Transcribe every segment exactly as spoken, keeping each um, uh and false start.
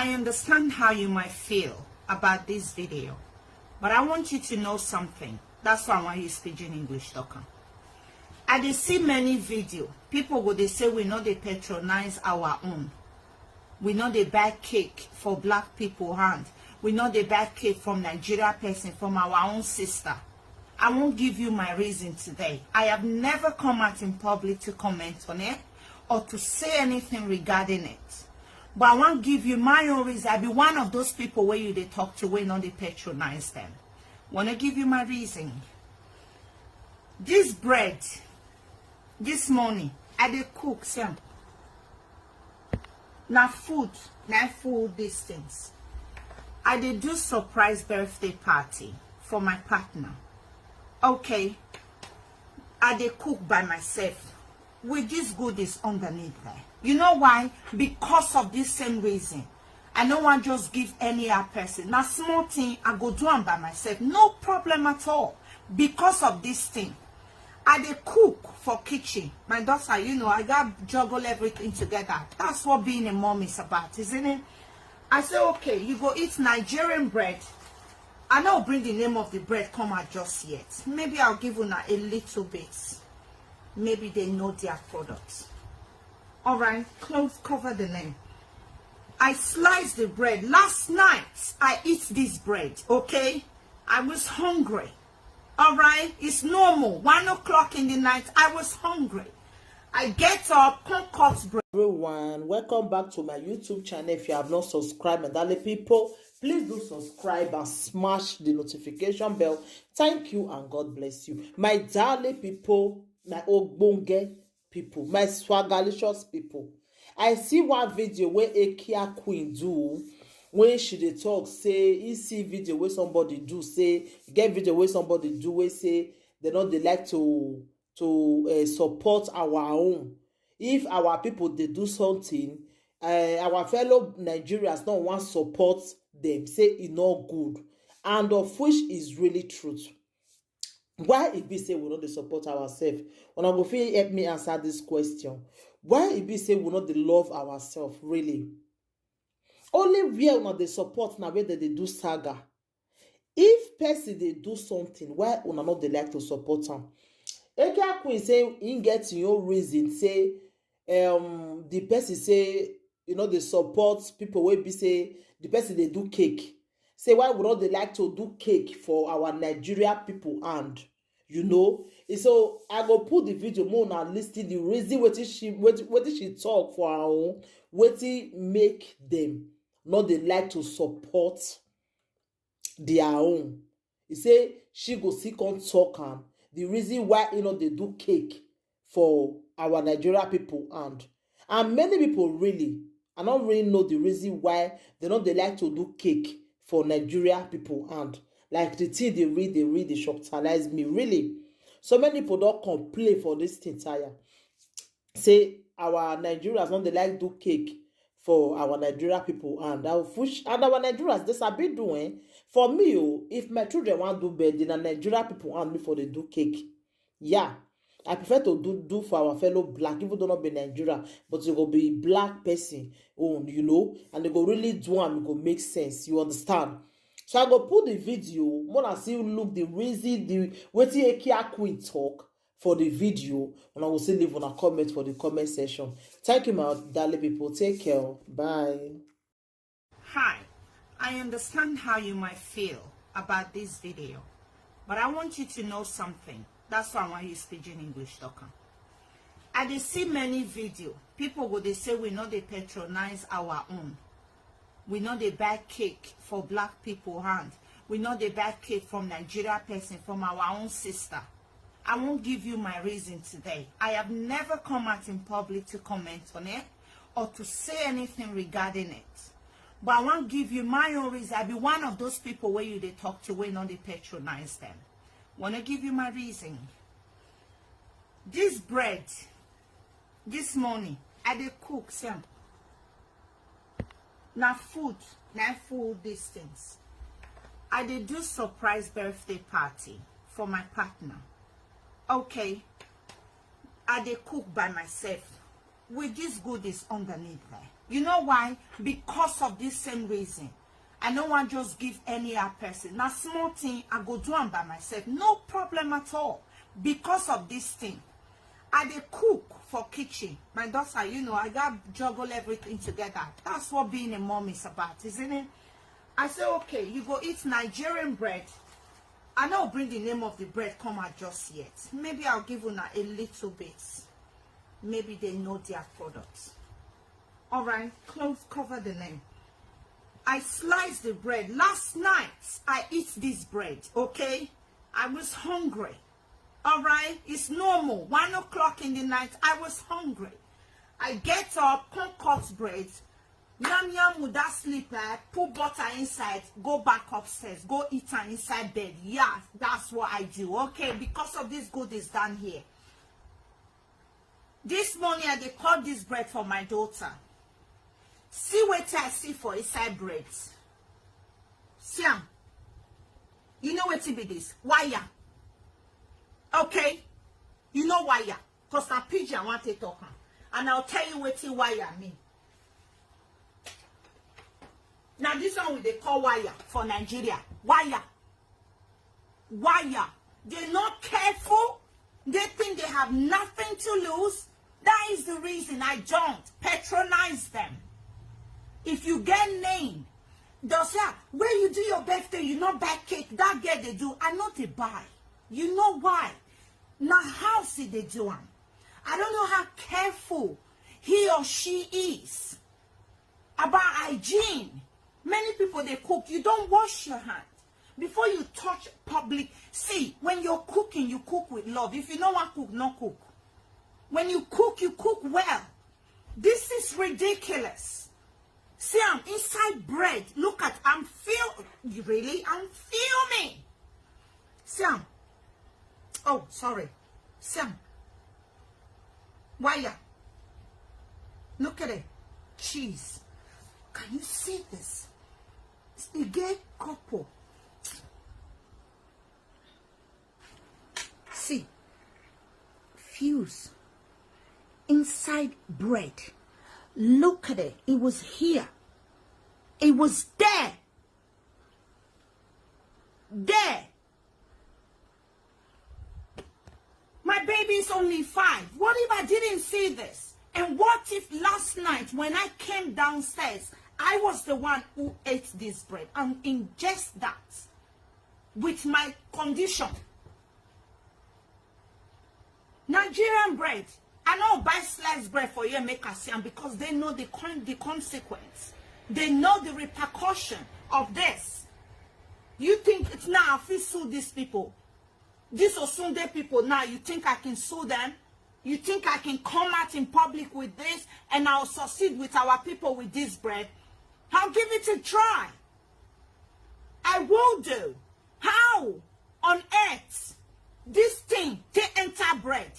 I understand how you might feel about this video, but I want you to know something. That's why I want you speaking English, Dokan. I dey see many video. People go dey say we no dey patronize our own. We no dey buy cake for black people hand. We no dey buy cake from Nigeria person, from our own sister. I won't give you my reason today. I have never come out in public to comment on it or to say anything regarding it. But I won't give you my own reason. I be one of those people where you they talk to, where not they patronize them. Wanna give you my reason. This bread, this morning, I dey cook, see am. Na food, na food, these things. I dey do surprise birthday party for my partner. Okay, I dey cook by myself with these goodies underneath there. You know why? Because of this same reason. I no wan just give any other person. Na small thing, I go do am by myself. No problem at all. Because of this thing, I dey cook for kitchen. My daughter, you know, I got juggle everything together. That's what being a mom is about, isn't it? I say, okay, you go eat Nigerian bread. I no bring the name of the bread come out just yet. Maybe I'll give una a little bit. Maybe they know their product. All right, close, cover the name. I sliced the bread. Last night, I eat this bread, okay? I was hungry. All right, it's normal. One o'clock in the night, I was hungry. I get up, come cut bread. Everyone, welcome back to my YouTube channel. If you have not subscribed, my darling people, please do subscribe and smash the notification bell. Thank you and God bless you. My darling people, my ogbonge people, my swagalicious people. I see one video where Akia Queen do, when she dey talk, say, he see video where somebody do, say, get video where somebody do, where say, they not they like to, to uh, support our own. If our people, they do something, uh, our fellow Nigerians don't want support them, say it not good. And of which is really truth. Why it be say we not dey support ourselves? When I go fit help me answer this question. Why it be say we not dey love ourselves, really? Only where una dey support na where they dey do saga. If person dey do something, why una not dey like to support am? Akia Queen say he get him own reason, say um the person say, you know, they support people wey be say the person they do cake. Say why we not they like to do cake for our Nigeria people hand, you know? And so I go put the video more now listing the reason what she, what, what she talk for our own, what make them not they like to support their own. He say she go see come talk am the reason why, you know, they do cake for our Nigeria people hand. And many people really, I don't really know the reason why they not they like to do cake for Nigeria people hand. Like the thing they read, they read, they shockalize me, really. So many people don't complain for this thing tire. Say our Nigerians not they like do cake for our Nigeria people hand. And which, and our Nigerians, they sabi doing. For me, oh, if my children want do birthday, na Nigeria people hand me for the do cake. Yeah, I prefer to do, do for our fellow black, even though not be Nigeria, but it go be black person own, you know, and they go really do am, it go make sense. You understand? So I go put the video, more I see look the reason the wetin Akia Queen talk for the video, and I will still leave on a comment for the comment section. Thank you, my darling people. Take care. Bye. Hi, I understand how you might feel about this video, but I want you to know something. That's why I want you speaking English, Dokan. I dey see many video. People go they say we know they patronize our own. We know they buy cake for black people hand. We know they buy cake from Nigeria person, from our own sister. I won't give you my reason today. I have never come out in public to comment on it or to say anything regarding it. But I won't give you my own reason. I be one of those people where you they talk to, where not they patronize them. Wanna give you my reason. This bread, this morning, I dey cook, see am. Na food, na food, these things. I dey do surprise birthday party for my partner. Okay, I dey cook by myself with these goodies underneath there. You know why? Because of this same reason. I no wan just give any other person. Na small thing, I go do am by myself. No problem at all. Because of this thing, I dey cook for kitchen. My daughter, you know, I got juggle everything together. That's what being a mom is about, isn't it? I say, okay, you go eat Nigerian bread. I no bring the name of the bread come out just yet. Maybe I'll give una a little bit. Maybe they know their product. All right, close, cover the name. I slice the bread. Last night, I eat this bread, okay? I was hungry. All right, it's normal. One o'clock in the night, I was hungry. I get up, come cut bread, yam yam with that slipper, put butter inside, go back upstairs, go eat am inside bed. Yeah, that's what I do. Okay, because of this good is done here. This morning, I dey cut this bread for my daughter. See wetin I see for inside bread. See am. You know wetin be this? Wire. Okay? You know wire. Because na pidgin I wan take talk am. And I'll tell you wetin wire mean. Now this one we dey call wire for Nigeria. Wire. Wire. They're not careful. They think they have nothing to lose. That is the reason I don't patronize them. If you get name, they'll say, "Ah, where you do your birthday, you not buy cake." That girl they do, I not a buy. You know why? Now how see they do am. I don't know how careful he or she is about hygiene. Many people they cook, you don't wash your hand before you touch public. See, when you're cooking, you cook with love. If you no wan cook, no cook. When you cook, you cook well. This is ridiculous. See am inside bread. Look at, I'm feel, really, I'm filming. See am. Oh, sorry. See am. Wire. Look at it. Cheese. Can you see this? E get couple. See. Fuse. Inside bread. Look at it. It was here. It was there. There. My baby is only five. What if I didn't see this? And what if last night when I came downstairs, I was the one who ate this bread and ingest that with my condition? Nigerian bread. I no buy sliced bread for here make I see am, because they know the con the consequence. They know the repercussion of this. You think it's now I fit sue these people? These Osunde people now, you think I can sue them? You think I can come out in public with this and I'll succeed with our people with this bread? I'll give it a try. I will do. How on earth this thing take enter bread?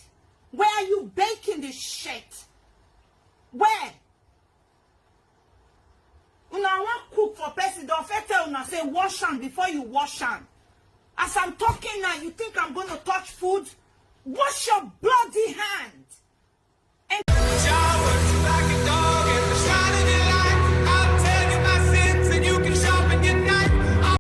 Where are you baking this shit? Where? Una wan cook for person, don fit tell una say wash hand before you wash hand. As I'm talking now, you think I'm gonna touch food? Wash your bloody hand.